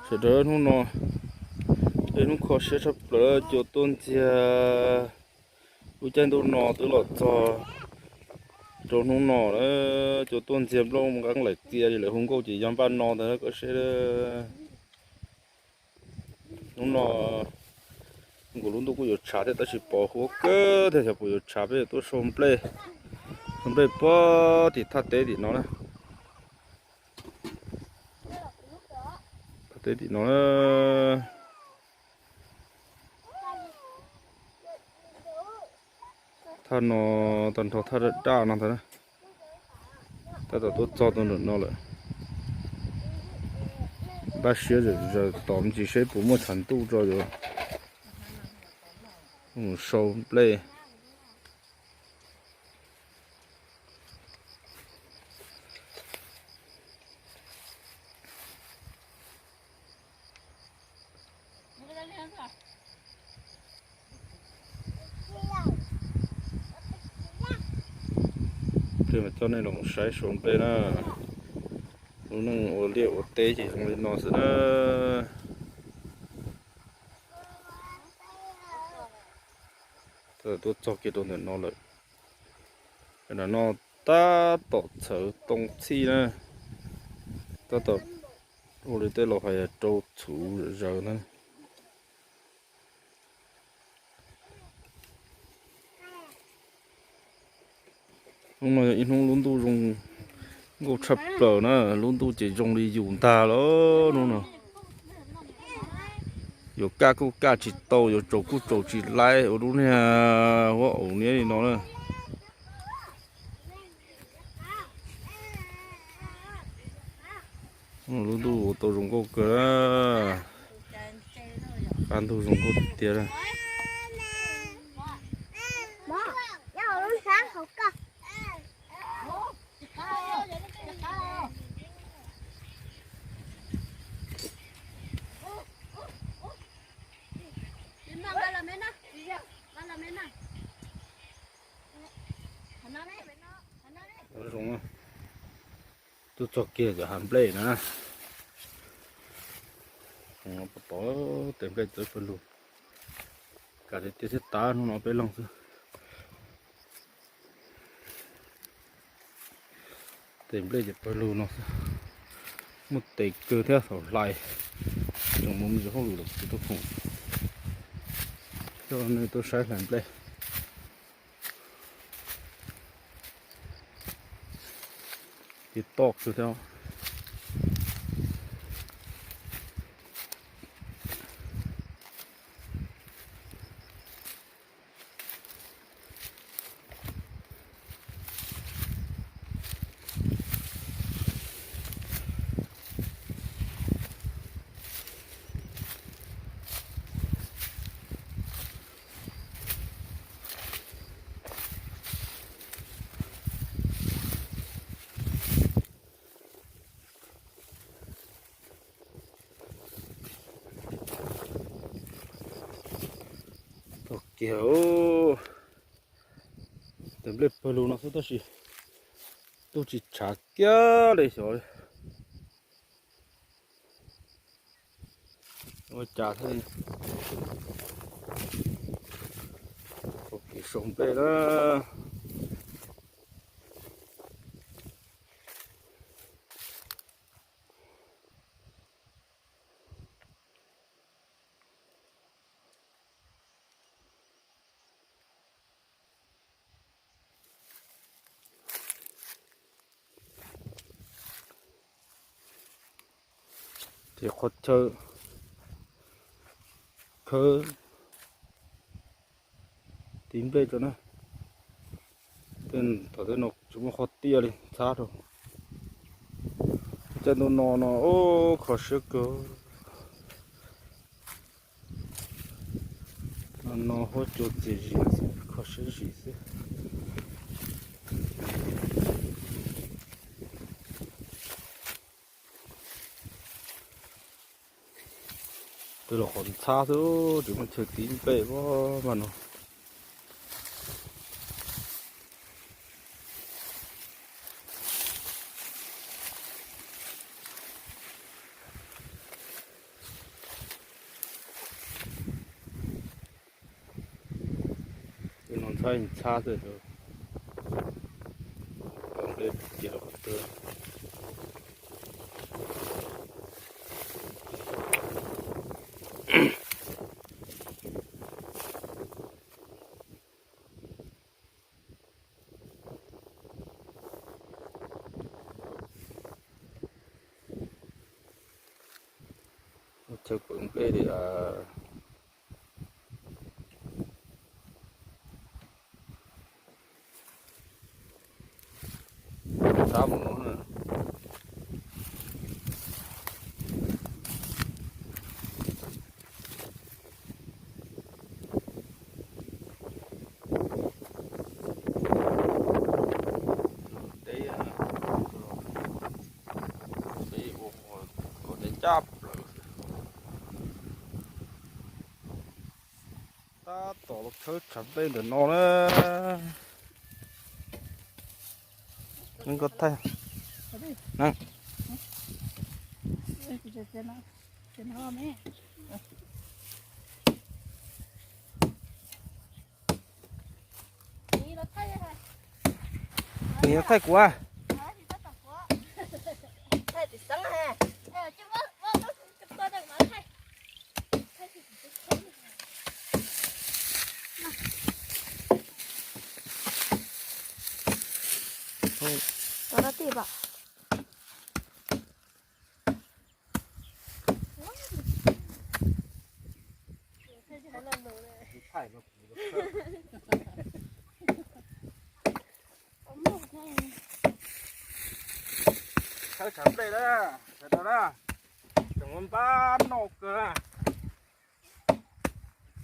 Sawv daws, hnub no, hnub kho siab tshaj plaws, cua tuaj ntxiag. Lub caij ntuj no twb los txog rau hnub no na, cua tuaj ntxiag, nplooj nqeeb laim txias li lawm, hu nkauj ces yog npaj no ntag koj seb. Hnub no nkaus lub ntuj kuj yuav tshav thiab tab sis pos huab kawg thiab, xyov puas yuav tshav, peb tuaj sau nplej, sau nplej puag tim thaj teb tim no na. Thaj teb tim no na. Thaj no tag nrho thaj daj daj no ntag na. Tab tom tuaj txog tau ntawm no lawm. Npaj siab zaws tos me ntsis seb puas muaj tshav ntuj tso yuav mus sau nplej. Peb mam coj nej los saib sau nplej na. Lub neej ua liaj ua teb ces zoo li no xwb na. Tuaj txog kiag rau ntawm no lawm. Ntawm no tab tom txhawv too txhij na, tab tom ua li tej laus hais rau txhuv zawv na. Hnub no yog ib hnub lub ntuj zoo nkauj tshaj plaws na, lub ntuj ces zoo li yus ntag lawm hnub no. Yuav kaj kuj kaj tsis tau, yuav tsaus kuj tsaus tsis laib ua lub niag huab aum niab li no na. Lub ntuj ua tau zoo nkauj kawg, qab ntug zoo nkauj tiag tiag. Zoo, tuaj txog kiag cov hav nplej na. Pom tes nplej txawv pawg lug, kav tiag tiag thiab tab hnub no peb leeg xwb. Tes nplej ces pawg lug no xwb, muaj tes kawg thiab thaum hlais. Tsoom mus me ntsis hauj lwm los tsis tau khoom coj nej tuaj saib hlais nplej. Tiv toj kawg thiab. Tau kiag, tes nplej pawg lug no xwb tab sis tuaj tsis tshav kiag li xyov. Ua cas thiaj li tau kev sau nplej na. Ces qhov chaw khawb tiv nplej rau na. Tej thaum tej no tsis muaj qhov tiaj li, ntxhab rau. Caij ntuj no no, kho siab kawg. No no huab cua txias zis xwb, kho siab zis xwb. Twb los qhov ntxhab xwb, tsis muaj chaw tiv nplej, ua mas no. Thaij ntxhab xwb. Kaum nplej cia los qhov twg. Chaw kaum nplej li. Rab mus no na. Deb, deb ua, ua deb ncaj plaws. Tab tom los khawb tshav nplej ntawm no na. Neb koj thaij. Neb thaij kuv. Tau rab tij pam. Khawb tshav nplej na, sawv daws na, tseem muaj npab noj kawg na.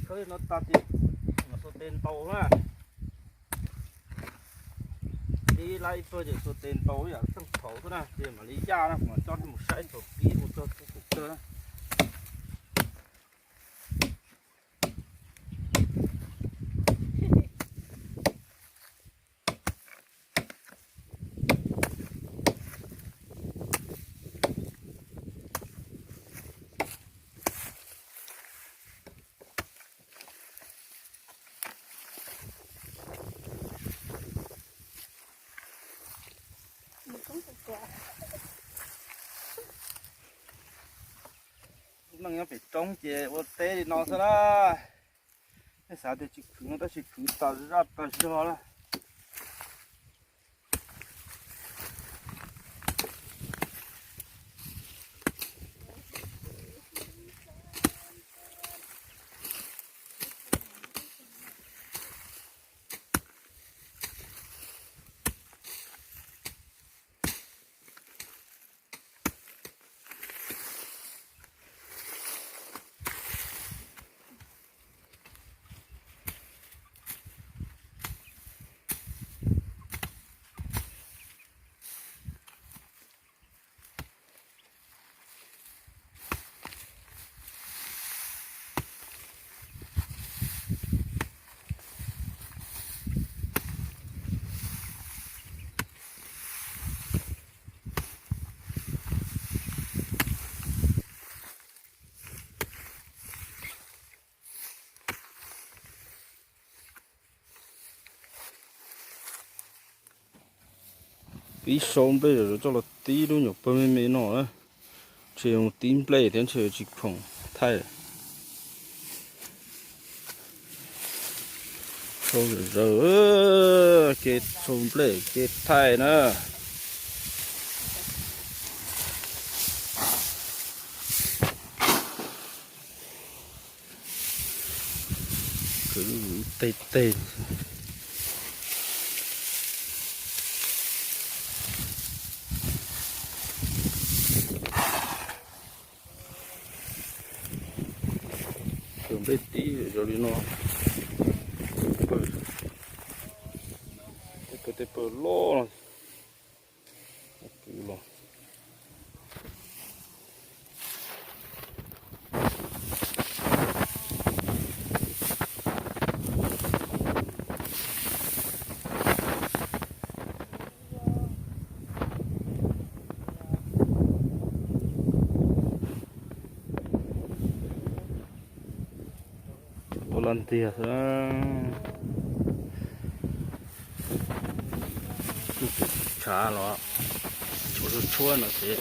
Khawb no tas ces mam xuas tes ntaus na. Ib lab ib pawg ces xuas tes ntaus ib yam xeej thaum xwb na, ces mam li yaj na, kuv mam coj nej mus saib thaum pib mus txog thaum kawg na. Neej nyob pem roob ces ua teb li no xwb na. Nej xav tias tsis khwv no tab sis khwv tas zaj tas zog na. Pib sau nplej coj los tib lub nyuam pawg me me no na. Ntshe mus tib nplej thiab ntshe tsis khoom thaij. Sau zom zaws, kev sau nplej kev thaij na. Kwv ib teg teg. Kwv nplej tib zoo li no. Tej pawg loj no. Kwv los. Ua las ntiag xwb. Sav los tshuav tshuav no ces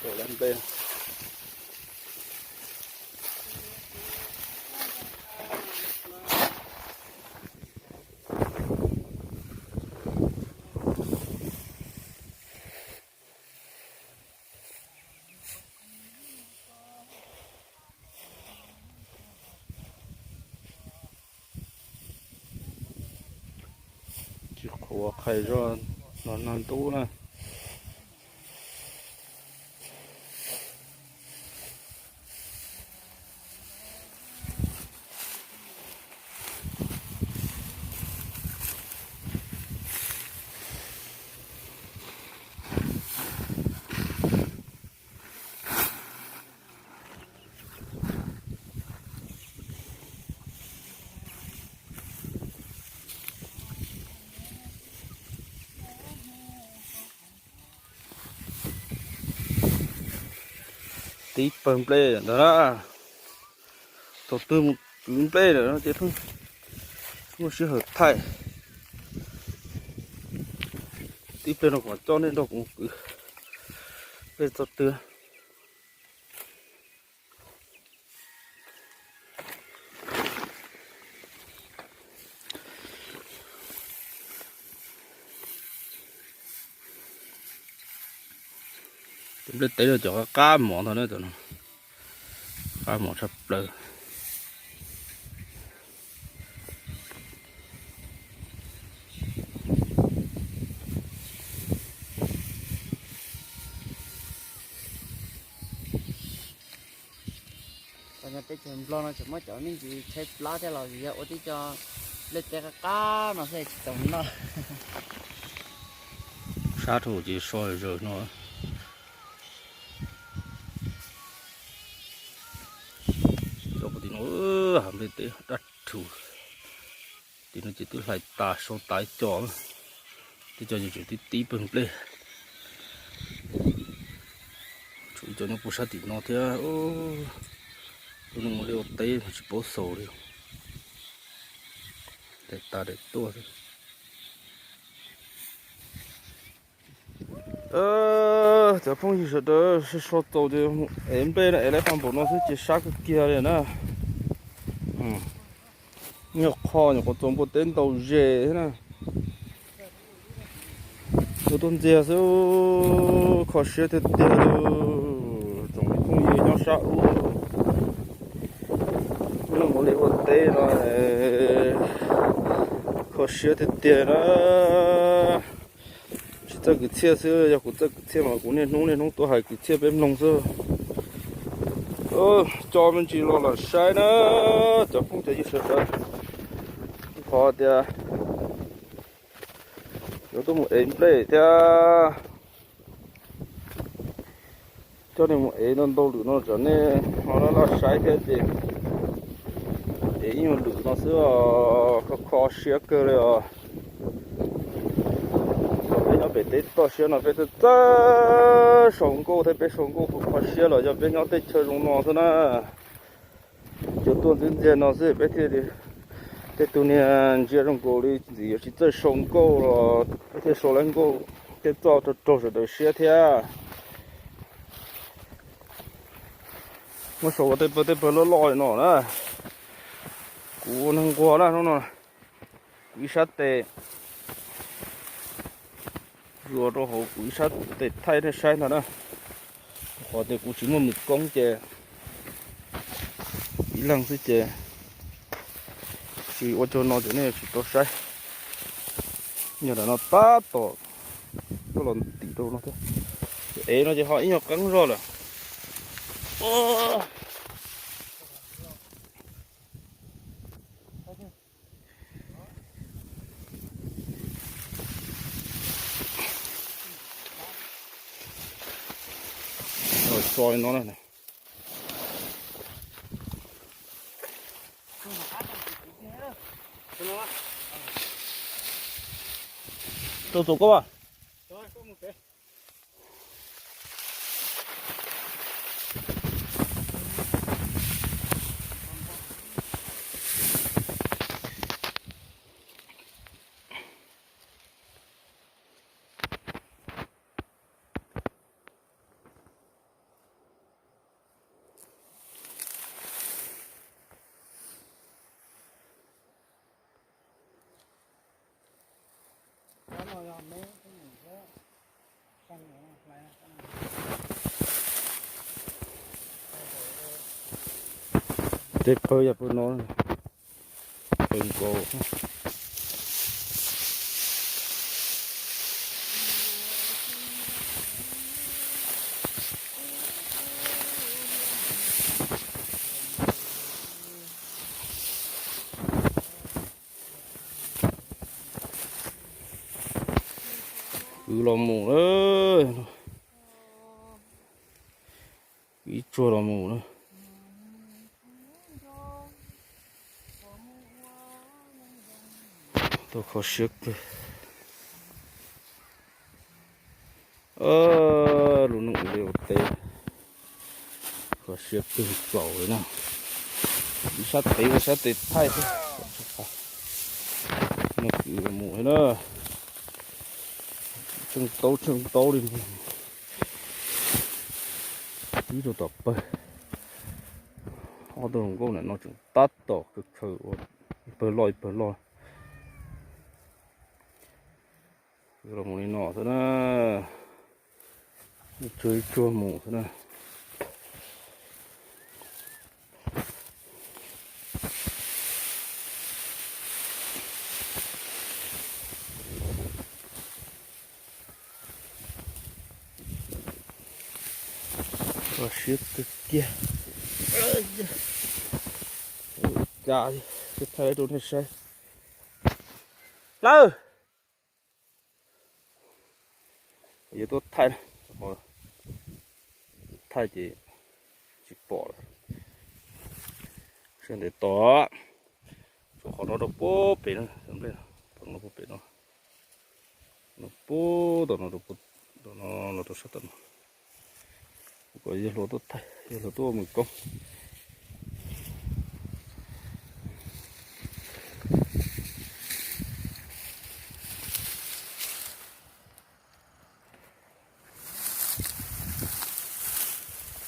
tau lawv nplej. Tsis qhuav qhais zog los nag ntub na. Tib pawg nplej ntawd na, thaum twg mus kwv nplej lawm no ces pheej muaj sij hawm thaij. Tib pliag no kuv mam coj nej nrog kuv mus kwv nplej txog twg. Cov nplej teb no cov qab qab mov ntag na, cov no qab mov tshaj plaws. Teb chaws Nplog no tseem muab cov me ntsis tshaib plab thiab los yog ua tib co nplej teb qab qab no xwb tsis tau noj. Sab rau ces so zaws no. Cov tim no hav nplej teb dab rhuv. Tim no ces twb hlais tas sau tas ib co, tib co ces tseem tib tib pawg nplej. Tshuav ib co nyob puag sab tim no thiab. Tus neeg mus liaj ua teb tsis paub xaus li, daim tas daim tuaj xwb. Cov phooj ywg sawv daws, so txaus ces mus ev nplej no, ev lawm qab npaum no xwb ces sab kawg kiag li na. Nyuam qhuav, nyuam qhuav txaus npua teb ntaus zes thiab na. Yuav tuaj ntxiag xwb, kho siab tiag tiag li. Tsoom me phooj ywg nyob sab ub, hnub no mus liaj ua teb no, kho siab tiag tiag na. Tsis txawj kwv txhiaj xwb, yog kuv txawj kwv txhiaj mas kuv niaj hnub niaj hnub tuaj hais kwv txhiaj peb mloog xwb. Coj me ntsis los lam saib na, cov phooj cov ywg sawv daws. Qhov tias yuav tuaj mus ev nplej thiab, coj nej mus ev ntau ntau lwm no tsam nej ho laj laj saib thiab ces ev ib nyuag lwm no xwb os, kho kho siab kawg li os. Peb nyob pem teb toj siab no peb txawj txawj sau nkauj thiab, peb sau nkauj kho kho siab los yog peb nyob tej chaw zoo no xwb na. Cov tuaj ntxiag ntxiag no xwb peb thiaj li, tej tus niag ntsia zoo nkaus li ntxim yuav tsis txawj sau nkauj los peb thiaj sau lawv nkauj thiaj txoj raug raug sawv daws siab thiab. Muab sau ua tej pawg tej pawg loj loj li no na. Kuv ua neeg nquag na, hnub no kuv ib sab tes zuas rau hauv, kuv ib sab tes thaij nej saib ntag na. Qhov tias kuv tsis muaj mus koob ces ib leeg xwb ces tsis ua cuag no ces nej tsis tau saib. Yog lam no tab tom tuaj los ntim rau no thiab. Ev no ces ho ib nyuag qeeb zog lawm. Soi no na. Rau txaus koj. Tej pawg yog pawg no, pawg nkaus. Kwv los mus lawm. Kwv ib tsuag los mus na. Tau kho siab kawg. Lub neej ua liaj ua teb, kho siab kawg txaus li na. Ib sab tes ua sab tes thaij xwb. No kwv los mus li na. Tsheej taub tsheej taub li. Tib rau tom pawg. Ob tug hluas nkauj ntawm no tseem tab tom khaws khaws ua ib pawg loj ib pawg loj. Los mus li no xwb na. Ib tsuag ib tsuag mus xwb na. Kho siab kawg kiag. Cas, thaij rau nej saib. Lawm. Yuav tuaj thaij, thaij ces tsis pom lawm. Sawv ntev tos, tshuav qhov no rau puag pem na, tom no puag pem no, no puag tom no, tom no los rau sab tom no. Kom yawg hluas tuaj thaij, yawg hluas tuaj ua mus koob.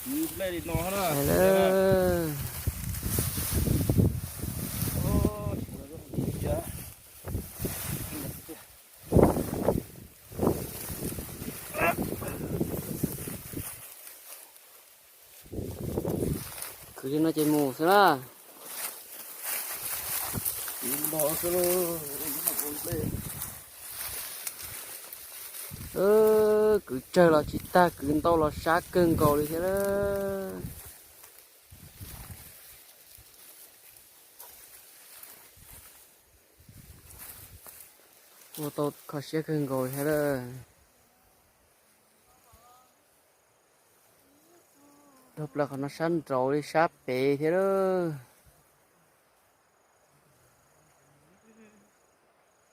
Kwv nplej li no na. Kwv li no ces mus xwb na. Kwv tsawg los tsis tag, kwv ntau los sab kawg nkaus li thiab lawm. Ua tau kho siab kawg nkaus thiab lawm. Dhau plaws qhov no sab nraud li sab pem thiab lawm.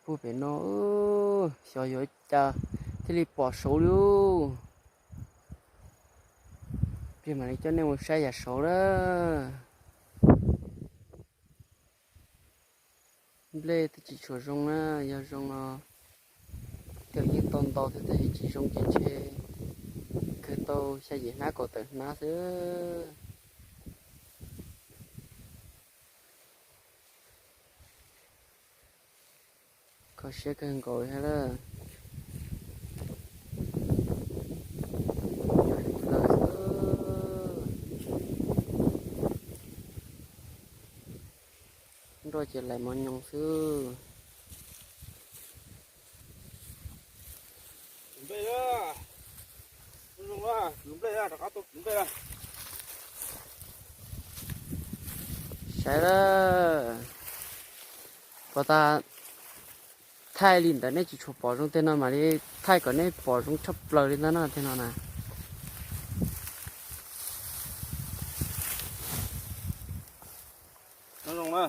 Puag pem no, xyov yuav cas thiaj li pom saud li. Peb mam li coj nej mus saib yam saud lawm. Nplej twb tsis tshua zoo na, yog zoo no, tej yeej tau ntau thiab, tab sis tsis zoo ces ntshe kawg tau xya yim hnab kaum tawm hnab xwb. Kho siab kawg nkaus thiab lawm. Nroj ces lais mos nyoos xwb. Saib lawm, puas tas thaij li ntawd nej tsis tshua pom zoo tej no mam li thaij kom nej pom zoo tshaj plaws li ntawd no tej no na. Nyob zoo na.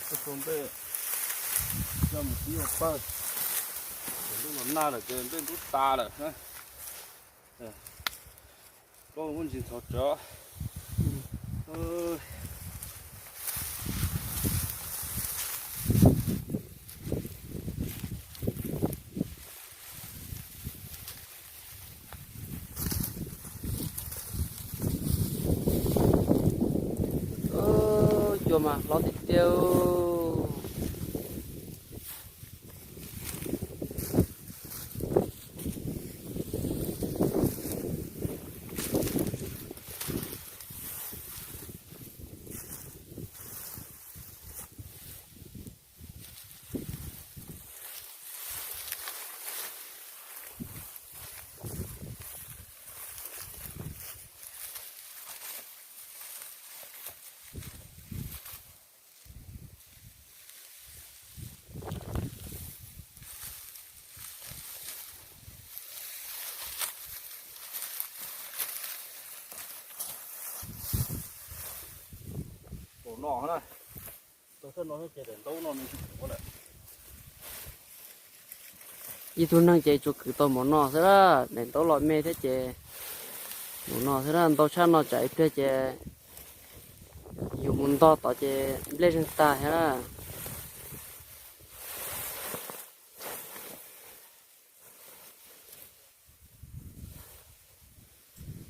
Tus nplej coj mus tib ua pawg, ces ntuj los nag lawm ces nplej ntub tas lawm. Koj muab ntsis ntxhov tso. Cua mas hlob tiag tiag. Ib tug neeg ces tsuas kwv tau mov no xwb lawm, daim ntaub los me thiab ces mov no xwb lawm, ntau tshaj no tsam ib pliag ces yus mus ntog tod ces nplej zeeg tag thiab lawm.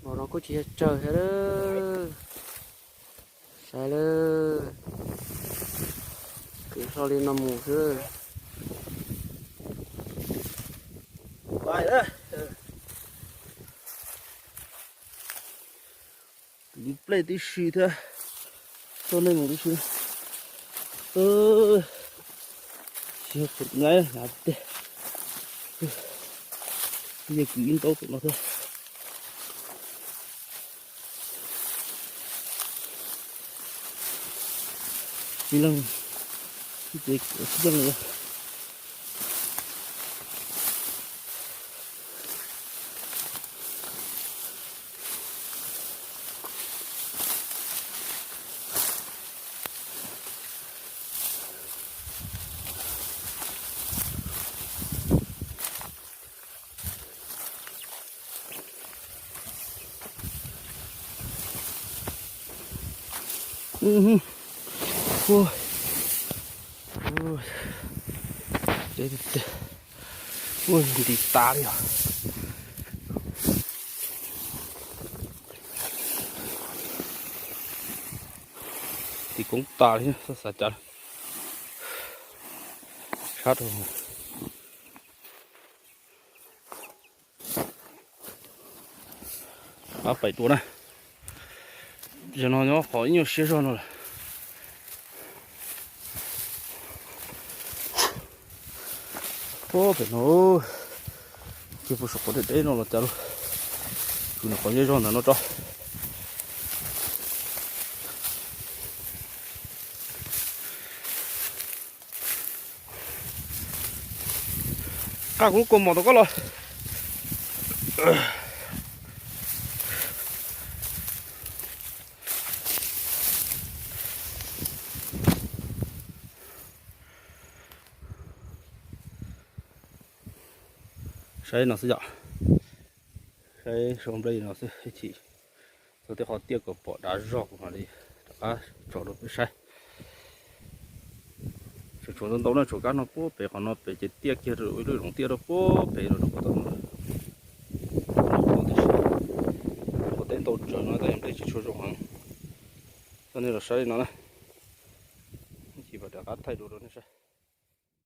Mov no kuj tsis yog tsawg thiab lawm. Saib lawm, kwv hlo li no mus xwb. Kwv nplej tib si thiab, tuaj nej mus tib si. Tsis yog kwv nyaib hnav tiag, yog kwv ib ntaub tus no thiab. Ib leeg ib ce kuav xwb los. Ua nti tas li os. Tim koob tas li, xav xav cas sab rau. Ab, pem dua na. Zaum no nyob qhov ib nyuag siab zog no lawm. Ub, pem no, cia puag saum qhov deb deb no los cas lauj. Kwv nws qhov zej zog ntawm no tso. Nqa kuv lub kaus mom tom koj los. Saib no xwb yom. Saib sau nplej no xwb, ib chim txog tej qhov tiaj kom pom dav zog kuv mam li rov qab tso rau peb saib. Tseem tshuav ntau ntau na, tshuav kab no puag pem, qhov no pem ces tiaj kiag rau ib lub zoov tiaj rau puag pem rau qhov tau no. Qhov teb ntau tsawv no tab nplej tsis tshua zoo heev. Coj nej los saib li no na, ib chim mam rov qab thaij dua rau nej saib.